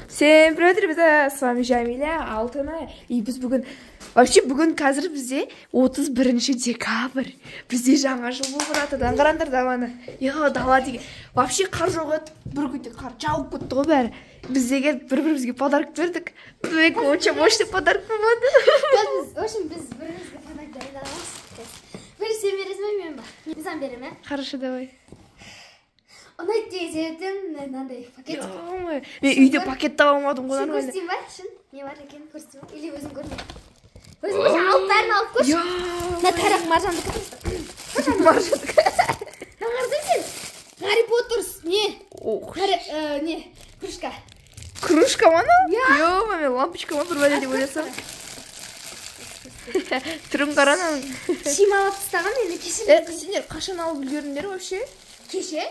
Всем привет, ребята, с вами Жамиля, Алтынай. И біз бүгін, вообще бүгін қазір бізде 31 декабрь. Бізде жаңа жыл болып жатыр. Қараңдар даланы. Йо, дала деген. Вообще қар жоқ еді. Бір күнде қар жауып кетті ғой бәрі. Біз деген бір-бірімізге подарок бердік. Очень мощный подарок болады. В общем, біз бір-бірімізге подарок дайындағанбыз. Бір сен бересің бе, мен ба? Мен саған беремін, ә? Хорошо, давай. Ұнайды деген себептен мынандай пакет. Мен үйде пакет таба алмадым ғой нормально. Шын көрсетейін ба? Шын не бар екенін көрсетейін ба? Или өзің көрме? Өзің көрші, алып бәрін алып көрші. Мына тарақ маржандікі просто. Маржандікі. Мына қарасаң сен. Гарри Поттер не? Не, кружка. Кружка ма анау? Ё-моё, мен лампочка ма бір бәле деп ойласам. Түрін қара ананың. Шим алып тастаған енді кеше. Сендер қашан алып үлгердіңдер вообще? Кеше.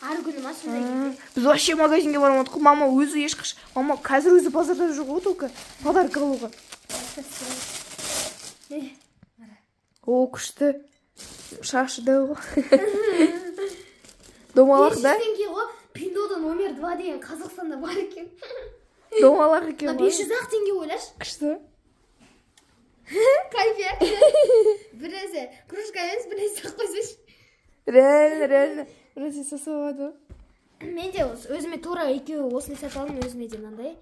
Ар күні ма сондай кезде. Біз вообще магазинге бармадық қой. Мама өзі ешқаш, мама қазір өзі базарда жүр ғой только подарок алуға. О, күшті. Шашы дәу ғой. Домалақ да? 500 теңге ғой. Пиндода номер 2 деген Қазақстанда бар екен. Домалақ екен ғой. 500 ақ теңге ойлашы. Күшті. Кайф, иә. Біресе кружка емес, біресе қойсайшы. Реально, реально. Біресе сосып. Мен де өзіме тура екеуі осыны сатып алдым, өзіме де мынандай.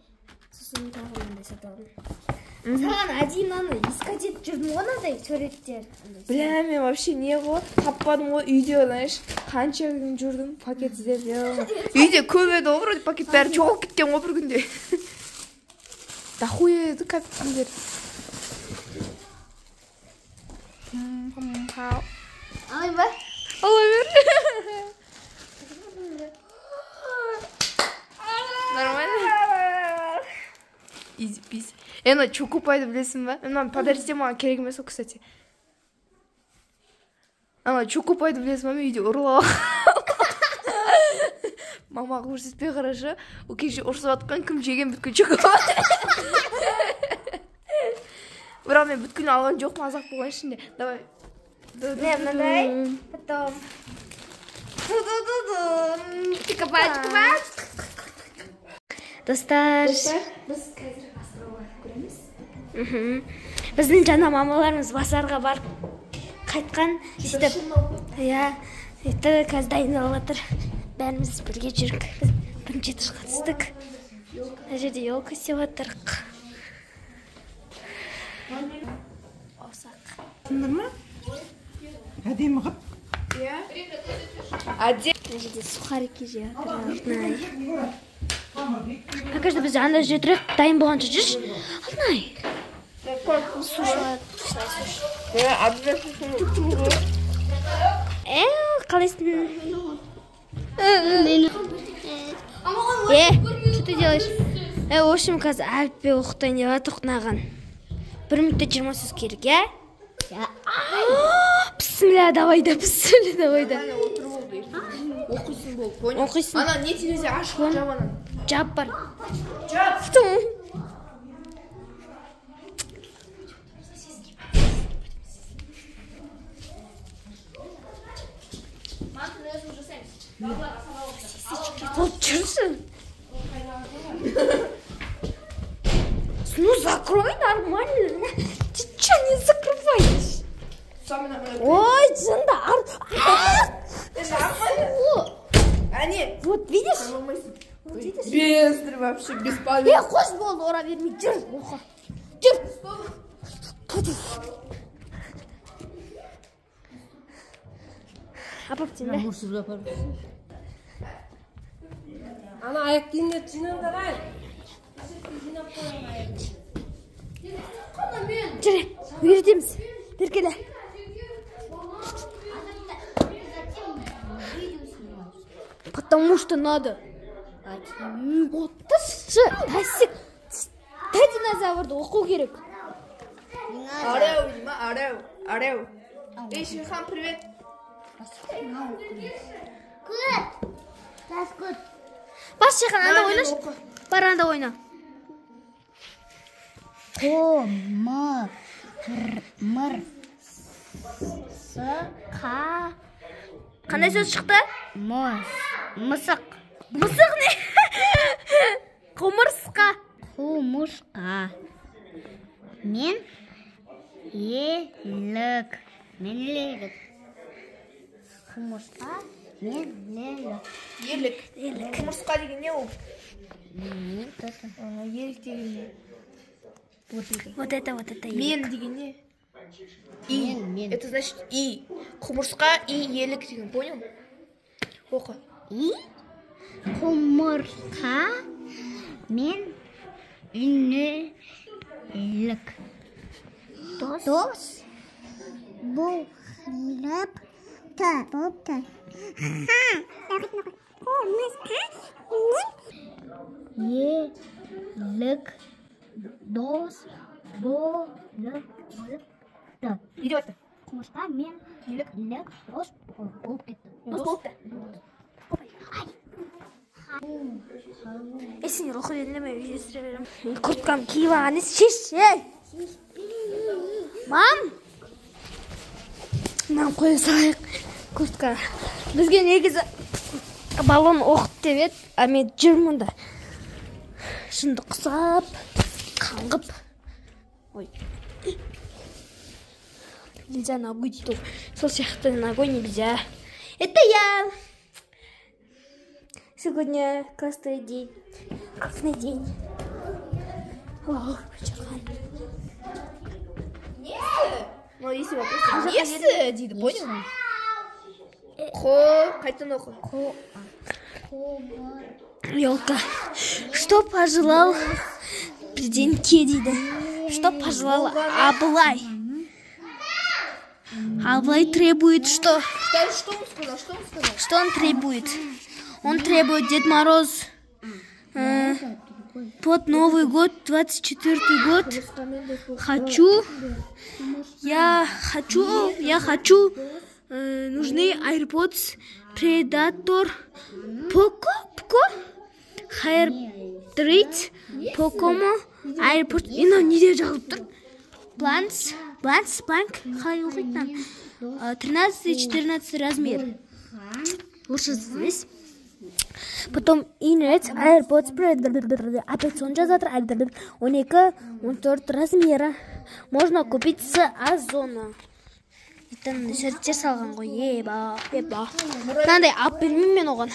Сосын тағы мынандай сатып алдым. Саған әдейі мынаны искать етіп жүрдім ғой, мынандай суреттер. Бля, мен вообще не ғой, таппадым ғой үйде, знаешь, қанша күн жүрдім пакет іздеп. Үйде көп еді ғой, вроде пакет бәрі жоғалып кеткен ғой бір күнде. Дохуя еді кәпкіндер. Алайын ба? Ала бер. Нормально? Изи пизи. Ена чокопайды білесің ба? Мынаны подарить маған керек емес ол, кстати. Ана чокопайды білесің ба? Мен үйде ұрлап мамаға көрсетпей қарашы. Ол кеше ұрсып жатқан, кім жеген бүткіл чокопай. Бірақ мен бүткіл алған жоқпын, азақ болған ішінде. Давай. Не, мынандай. Потом. Чокопай, чокопай. Достар, біз қазір базарға барып көреміз. Біздің жаңа мамаларымыз базарға барып қайтқан. Сөйтіп, иә, сөйтіп қазір дайындалып жатыр. Бәріміз бірге жүрік. Біз бірінші этажға түстік. Мына жерде елка істеп жатырық. Бауырсақ. Ма? Әдемі қып. Иә. Әдемі. Мына жерде сухарики жеп жатыр Алтынай. Пока что біз анда жүре тұрайық, дайын болғанша жүрші. Алтынай. Су ішіп. Қалайсың? Что ты делаешь? В общем, қазір әліппе оқытайын деп жатырық мынаған. 1 минутта 20 сөз керек, иә? Бісміллә, давай да, бісміллә, давай да. Оқисың болып, понял? Оқисың. Ана не терезе ашық, жап ананы. Жап бар. Жап. Сисечки қылып жүрсің. Ну закрой нормально. Ты че не закрываешь? Ой, жынды. Әне. Вот видишь? Вот видишь? Без вообще бесполезно. Қош болды, ора бермей. Жүр, оқы. Жүр. Апап сен бе? Ана аяқ киімдерді жинаңдар ай. Жүр, үйретеміз. Бері келе. Потому что надо. Отыршы, тәсік. Та динозаврды оқу керек. Ареу, дейма, ареу, ареу. Эй, Шерхан, привет. Бас, Шерхан, анда ойнашы. Бар, анда ойна. Қ, М, Р, М, С, Қ. Қандай сөз шықты? Мысық. Мысық не? Құмырсқа мен елік. Мен елік. Құмырсқа мен елік. Ерлік. Құмырсқа деген не ол? Елік деген не? Вот это. Вот это, вот это. Мен деген не? И. Мен. Это значит и. Құмырсқа и елік деген, понял? Оқы. И құмырсқа мен елік. Дос болып та. Құмырсқа мен елік дос болып та. Не деп айтты? Құмырсқа мен елік дос болып кетті. Дос болыпты. Ей, сендер оқи беріңдер, мен видео түсіре беремін. Курткамды киіп алған ес, шеш, ей! Мам! Мынаны қоя салайық куртканы. Бізге негізі баллон оқыт деп еді, а мен жүрмін мұнда. Шынды құсап, қаңғып. Ой. Нельзя ногой дейді ғой. Сол сияқты ногой нельзя. Это я! Сегодня классный день. Классный день. О, Шерхан. Ну, если вопрос. Несі дейді, понял? Қо, қайтадан оқы. Елка. Что пожелал президент дейді? Что пожелал Абылай? Абылай требует что? Что он сказал? Что он сказал? Что он требует? Он требует Дед Мороз под Новый год, 24-й год. Хочу, я хочу, нужны AirPods Predator Poco, Hair Pocomo AirPods. Мынау не деп жазылып тұр? Бланс, бланк, қалай оқиды мынаны? 13-14 размер. Лучше здесь. Потом Inreds AirPods Predator. Опять он жазып жатыр. 12-14 размера. Можно купить с Озона. Это суреттер салған ғой. Еба, еба. Мынандай алып бермеймін мен оған.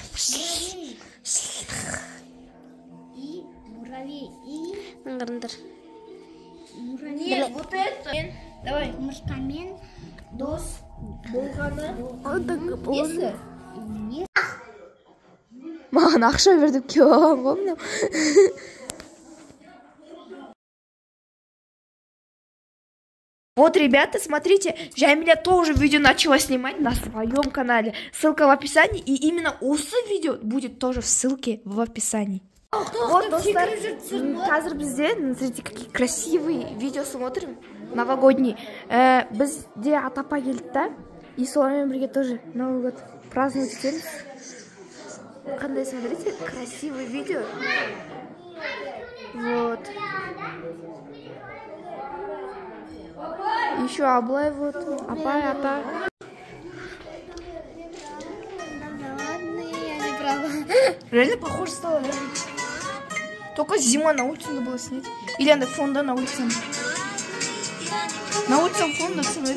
И муравей, и Аңғарыңдар. Нет, вот это. Давай. құмырсқа мен Дос болғаны. Несі? не Маған ақша бер деп келіп алған ғой мынау. Вот, ребята, смотрите, Жамиля тоже видео начала снимать на своем канале. Ссылка в описании. И именно осы видео будет тоже в ссылке в описании. Вот, достар, қазір бізде, смотрите, какие красивые видео смотрим, новогодний. Бізде ата-апа келді да, и солармен бірге тоже Новый год праздновать етеміз. Қандай, смотрите, красивый видео. Вот. Еще Аблай вот, апай, ата. Ладно, я не права. Реально похоже стало, да? Только зима на улице надо было снять. Или надо фон, да, на улице. На улице фон, да, смотри.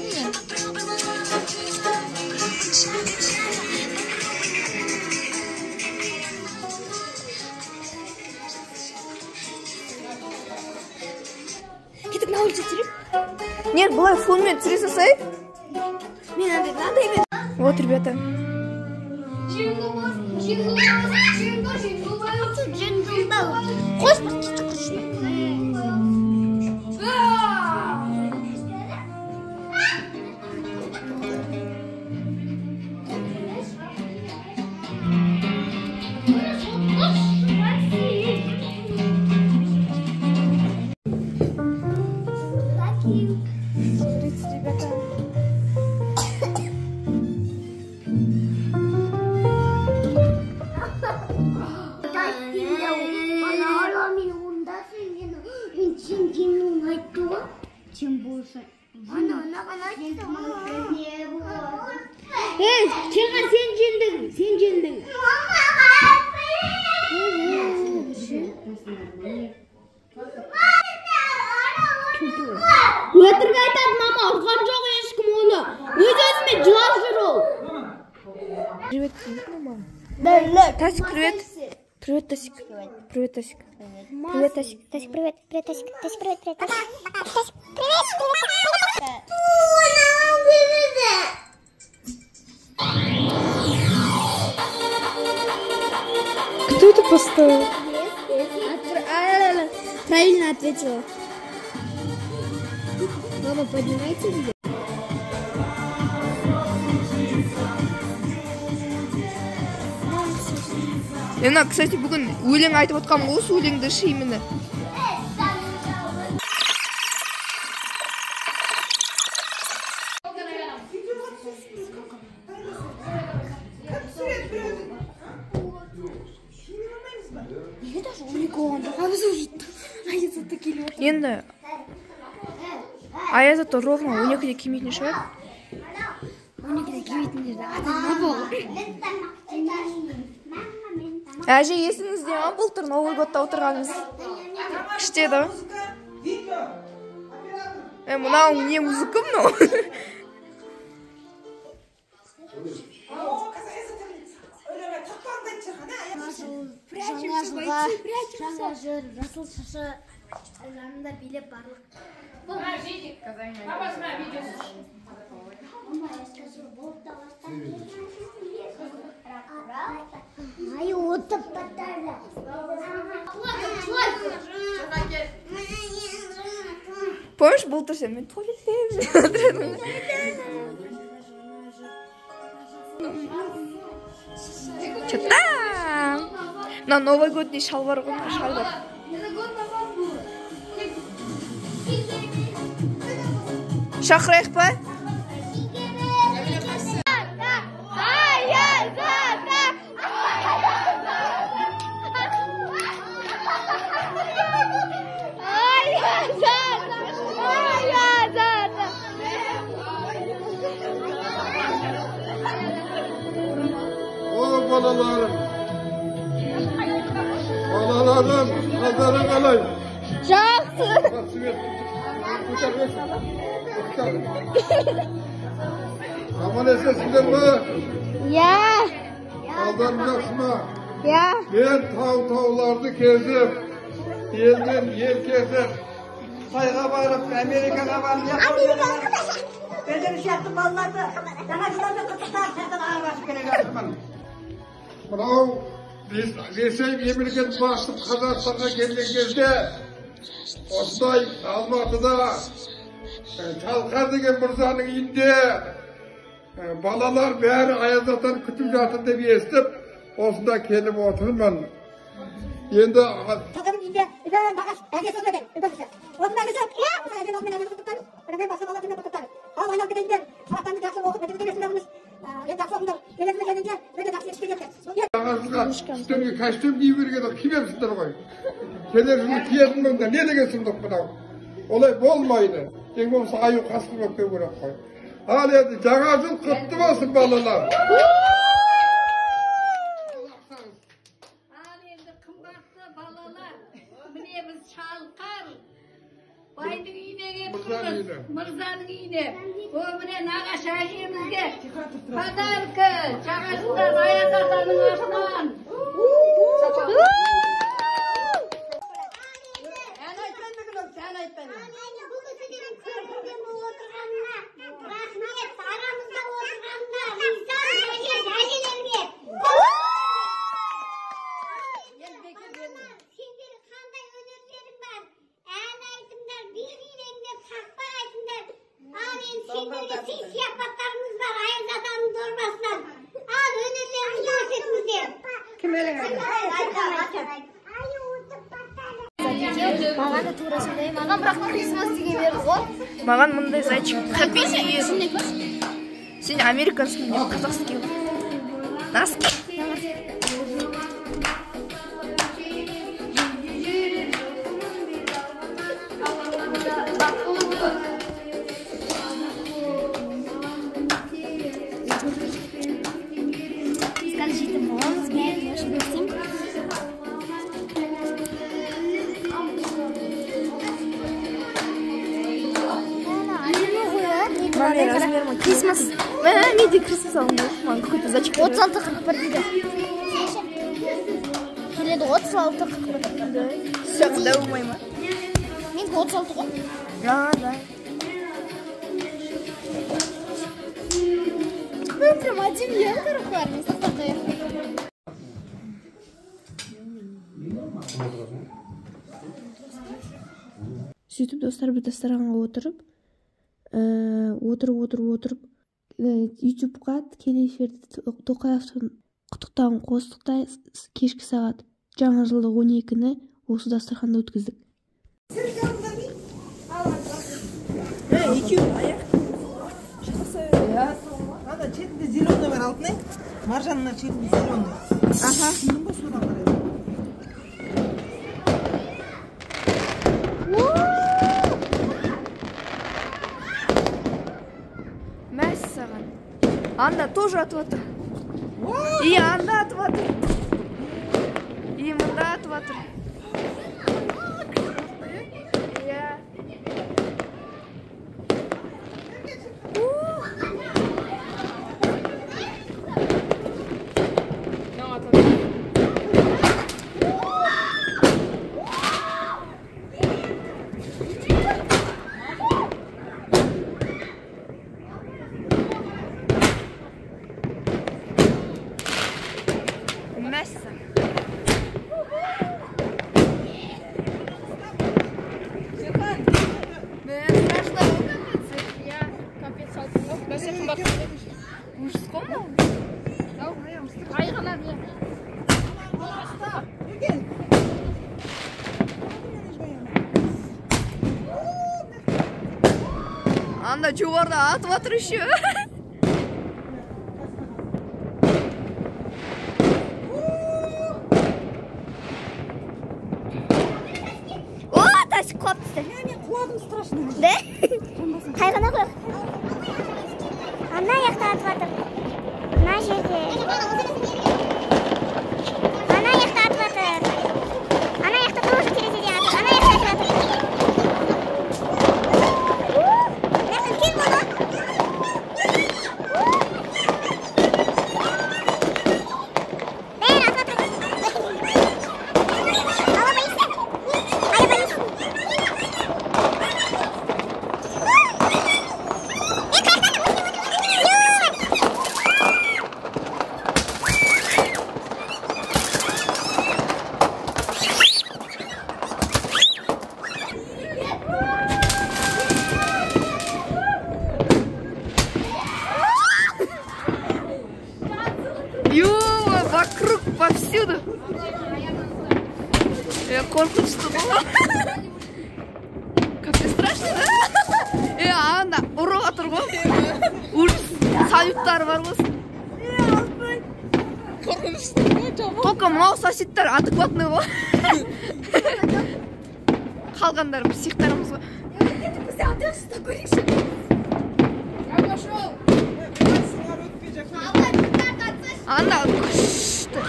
Кетіп на улице түсіріп. Нет, былай фонмен түсіре салсай. Мен андай мынандай мен. Вот, ребята. Қос бір кетіп құрсын. Смотрите, ребята. Ей, Шерхан, сен жеңдің, сен жеңдің. Өтірік айтады мама, ұрған жоқ ешкім оны. Өз-өзімен жылап жүр ол. Привет, мама. Тасик, привет. Привет, Тасик. Привет, Тасик. Привет, Тасик. Тасик, привет. Привет, Тасик. Тасик, привет, привет. Тасик, привет, привет. Кто это поставил? Правильно ответила. Мама, поднимайте меня. Ена, кстати, бүгін өлең айтып отқан осы өлеңді ше именно. Енді Аяз ата ровно 12-де келмейтін шығар. 12-де келмейтіндерді ата-ана бол. Әже, есіңізде ма былтыр Новый годта отырғанымыз? Күшті еді ғой. Мынау не музыка мынау? Жаңа жылға, жаңа жыр, жасыл шырша жанында билеп барлық. Ай, отырып батады. Помнишь, былтыр сен мен туалеттемін. Че там? Мына новогодний шалбар ғой, мына шалбар. Шақырайық па? О, балаларым. Балаларым, қалдарың қалай? Жақсы. Аман есенсіңдер ме? Иә. Қалдарың жақсы ма? Иә. Мен тау-тауларды кезіп, елден ел кезіп, Қытайға барып, Америкаға барып, Өздері сияқты балаларды жаңа жылдармен құттықтап, сәттен араласып келе жатырмын. Мынау Ресей мемлекет басып Қазақстанға келген кезде осындай Алматыда Шалқар деген мырзаның үйінде балалар бәрі Аяз атаны күтіп жатыр деп естіп, осында келіп отырмын. Енді Шалқардың үйінде үлкен ағаш әжесі отыр екен, үлкен кісі. Осының әжесі, әженің алдымен әжесі құттықтаймыз, одан кейін басқа балалармен құттықтаймыз. Ал айналып кетейін, сабақтарыңды жақсы оқып, мектепке келесіңдер, енді жақсы оқыңдар, келесі келгенде өте жақсы жетістікке жетті. Жаңа жылға үстеріңе костюм киіп бергенде кимепсіңдер ғой. Келер жылы киетін болыңдар, не деген сұмдық мынау? Олай болмайды. Ең болмаса аю қасқыр болып келу керек қой. Ал енді жаңа жыл құтты болсын, балалар. Ал енді қымбатты балалар, міне біз Шалқар байдың үйіне келіп тұрмыз, мырзаның үйіне. О, міне нағашы әжемізге подарка, жаңа жылдан Аяз атаның атынан. Ән айтпаймын бүгін, ән айтпаймын. Бүгін сіздердің көрермен болып отырғанына рахмет, арамызда отырғанына ризамын әжелерге. Сендер қандай өнерлерің бар? Ән айтыңдар, би билеңдер, тақпақ айтыңдар. Ал енді сендерге сый сияпаттарымыз бар Аяз атаның дорбасынан. Ал өнерлеріңізді көрсетіңіздер. Кім өлең айтады? Маған да тура сондай. Маған бірақ Christmas деген берді ғой. Маған мындай зайчик. Happy New Year. Сен американский, мен қазақский. Носки. Біз қазір жетіп боламыз. Мен үшін көрсем. Маған Крисмас. Мен де Крисмас алғым келді. Маған какой-то зайчик. 36-41 дейді. Келеді 36-41. Да. Всегда болмай ма? Менікі 36 ғой. А, да. Мен прям один евро сақтап қояйық. Сөйтіп достар бір дастарханға отырып, отырып, ютубқа тікелей эфирде Тоқаевтың құттықтауын қостық та кешкі сағат жаңа жылдық 12-ні осы дастарханда өткіздік. Ана шетінде зеленый бар, Алтынай. Маржанның шетінде зеленый. Аха. Кидің ғой, содан қарай. Мәссаған. Анда тоже атып жатыр. И анда атып жатыр. И мында атып жатыр. Иә. Мәссаған. Страшно ғой, капец. Ужас қой мынау. Анда жоғарыда атып жатыр еще. О, тасик құлап түсті. Мен құладым, страшно. Да? Қайғана қойық. Ана жақта атып жатыр. Мына жерде. Ана жақта атып жатыр. Ана жақта тоже терезеден атып. Ана жақта атып жатыр. Мына үлкен болды. Бәрі атып жатыр. Ала боишься? Ая боюсь. Ё, вокруг, повсюду. Я қорқынышты ғой. Капец страшно, да? Анда ұрып жатыр ғой. Ужас. Салюттар бар болсын. Только мынау соседтар адекватный ғой. Қалғандары психтарымыз ғой. Анда күшті.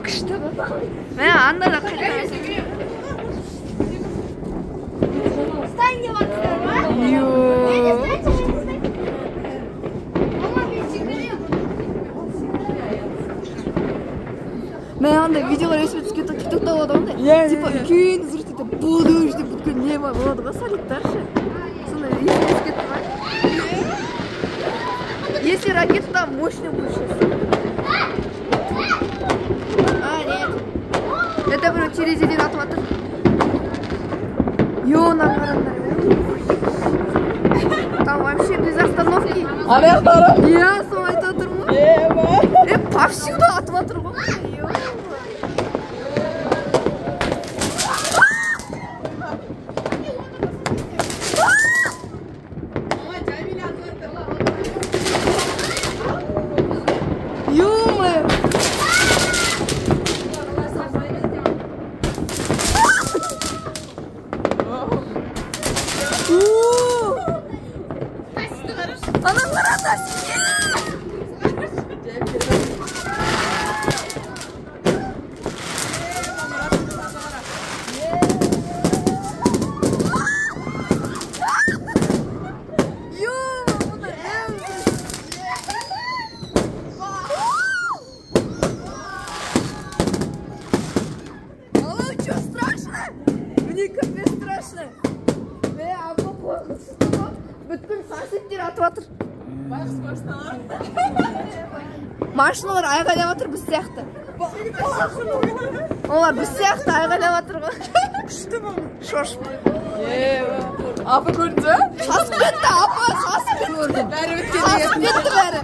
Күшті ғой. Мә, анда да қайта. Йо. Мә, андай видеолар есіме түсіп кетті, тиктокта болады ондай. Типа үлкен взрыв етіп, будуш деп бүткіл не болады ғой, салюттар ше. Сондай есіме түсіп кетті ғой. Если ракета там мощный будет сейчас. А, нет. Это біреу терезеден атып жатыр. Ё, мына қараңдар. Там вообще без остановки. Иә, соны айтып отырмын ғой. Повсюду атып жатыр ғой. Ё-моё! Ана қараңдар. Машиналар айғайлап жатыр біз сияқты. Олар біз сияқты айғайлап жатыр ғой. Күшті бұл. Шошып. Апа көрді бе? Сасып кетті, апа, сасып кетті. Бәрі біткен. Сасып кетті бәрі.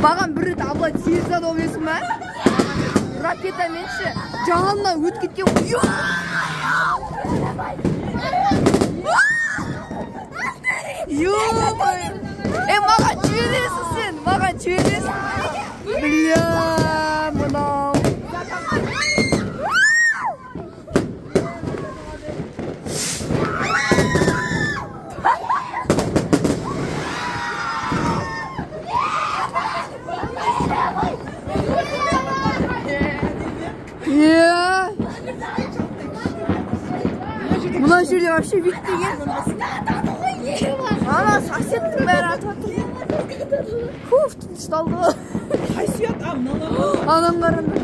Маған бір рет абла тиіп ол білесің бе? Ракетамен ше жанынан өтіп кеткен. Ё-моё! Маған жібересің сен, маған жібересің. Бля, мынау. Мына жерде вообще вид деген. Ана соседтің бәрі атып жатыр. Фуф, тынышталды ғой. Қайсы ұят? А, мыналар. Анам қараңдар.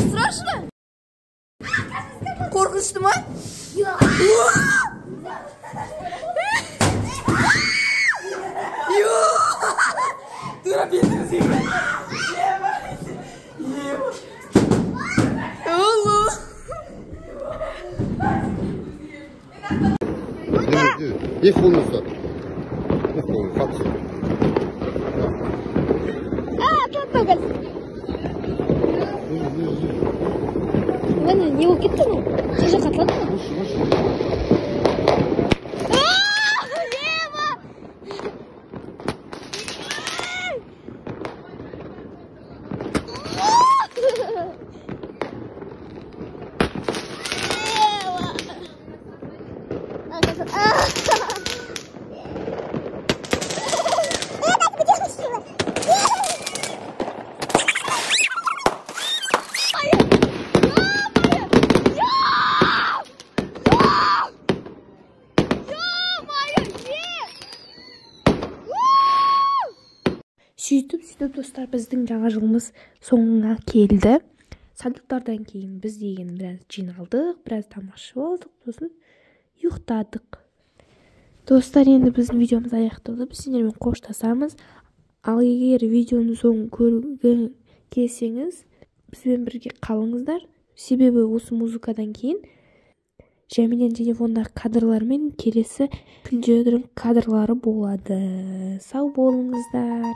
Страшно? Қорқынышты ма? Тура бетімізге. Екі қолын ұста. Екі қолын қатты. Міне, не болып кетті мынау? Қай жаққа атылады мынау? Сөйтіп достар, біздің жаңа жылымыз соңына келді. Салюттардан кейін біз деген біраз жиналдық, біраз тамақ ішіп алдық, сосын ұйықтадық. Достар, енді біздің видеомыз аяқталды. Біз сендермен қоштасамыз. Ал егер видеоның соңын көргің келсеңіз, бізбен бірге қалыңыздар. Себебі осы музыкадан кейін Жәмиленің телефондағы кадрлармен келесі күндердің кадрлары болады. Сау болыңыздар.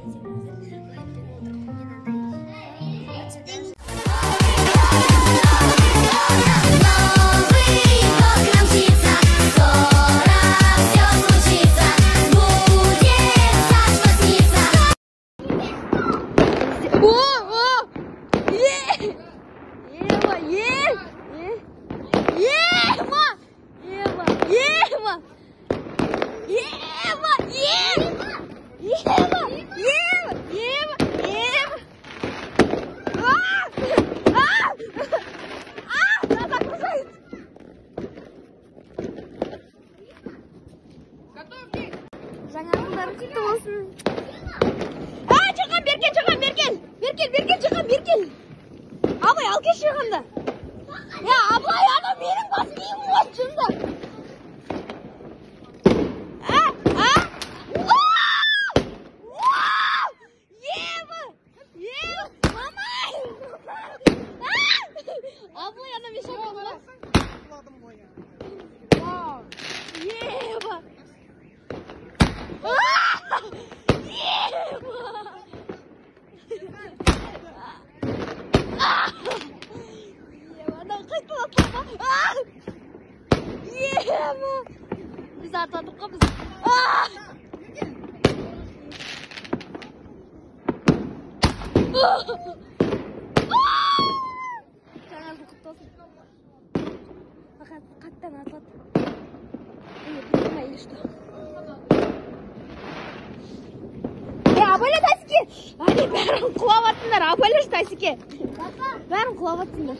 Новый год к нам мчится. Жаңа жылдарың құтты болсын. А, Шерхан, бері кел, Шерхан, бері кел. Бері кел, бері кел, Шерхан, бері кел. Абылай, ал келші Шерханды. Я, Абылай, ана менің бас киімім ғой, жынды. А, а? Уау! Уау! Еба! Еба! Мама! А! Абылай, ана мен шақырды ғой. Еба! А! Еба! А! Еба, анау қайтадан атылды. А! Еба! Біз атладық қой біз. А! Жаңа жыл құтты болсын. Фақат қаттан атылады. Или бітті или что? Е, абайла, Тасеке! Әне, бәрін құлап аттыңдар, абайлашы, Тасеке. Бәрін құлап аттыңдар.